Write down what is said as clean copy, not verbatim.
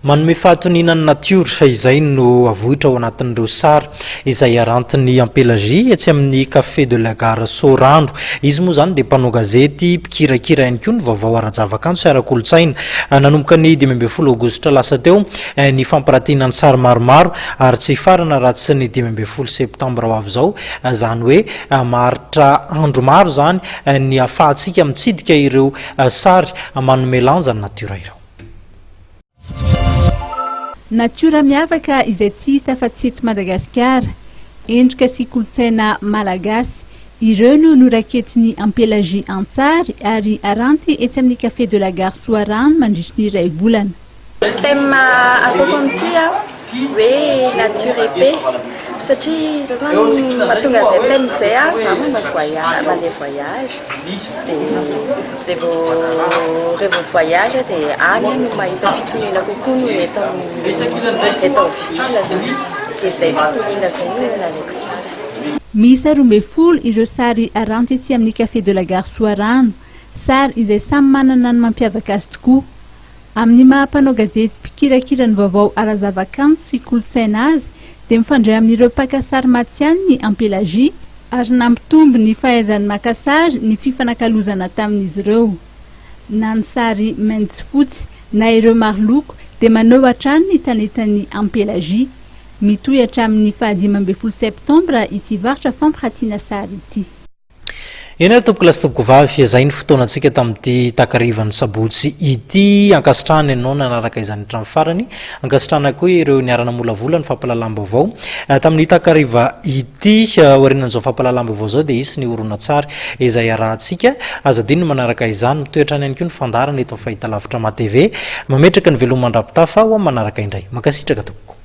Manome fahatoniana ny natiora, izay no avoitra ao anatin'ireo sary izay arantin'i Ampelagie etsy amin'ny Café de la Gare Soarano. Izy moa izany dia mpanao gazety, mpikirakira ihany koa ny vaovao ara-javakanto sy ara-kolontsaina. Nanomboka ny 15 aogositra lasa teo ny fampiratiana ny sary maromaro ary tsy hifarana raha tsy ny 15 septambra ho avy izao, izany hoe maharitra andro maro izany ny ahafahantsika mitsidika ireo sary manome lanja ny natiora ireo. Natiora miavaka izay tsy hita fa tsy eto Madagasikara. Endrika sy kolontsaina malagasy. Ireo no noraketin'i Ampelagie an-tsary ary aranty etsy amin'ny Café de la Gare Soarano mandritry ny iray volana. Thème ataoko amin'ity an, hoe nature et paix satria za zany mahatonga an'izay thème izay an, za manao voyage, mandeha voyage dia rehefa rehefa voyage dia any no mahita fitoniana kokoa noho ny eto amin'ny eto amin'ny ville zany dia izay fitoniana izay no nalaiko sary. Miisa 12 ireo sary aranty etsy amin'ny Café de la Gare Soarano, sary izay samy manana ny mampiavaka azy tokoa. Amin'ny maha mpanao gazety mpikirakira ny vaovao ara-zavakanto sy kolontsaina azy dia mifandray amin'ireo mpaka sary matihanina i Ampelagie ary nampitombo ny fahaizany maka sary ny fifanakalozana tamin'izy ireo. Na ny sary mainty sy fotsy na ireo maroloko dia maneho hatrany ny talentan'i Ampelagie. Mitohy hatramin'ny faha 15 septambra ity varotra fampiratiana sary ity. Eny ary tompoko lahy sy tompoko vavy, izay ny fotoanantsika tamin'ity takarivan'ny sabotsy ity. Ankasitrahana ianao nanaraka izany hatramin'ny farany. Ankasitrahana koa ireo niara-namolavola ny fampahalalam-baovao tamin'ny takariva ity. Aorianan'izao fampahalalam-baovao izao dia hisy ny horonantsary izay iarahantsika. Aza adino ny manaraka izany. Mitohy hatrany ihany koa ny fandaharana eto amin'ny fahitalavitra MATV. Mametraka ny veloma mandra-pitafa ho amin'ny manaraka indray. Mankasitraka tompoko.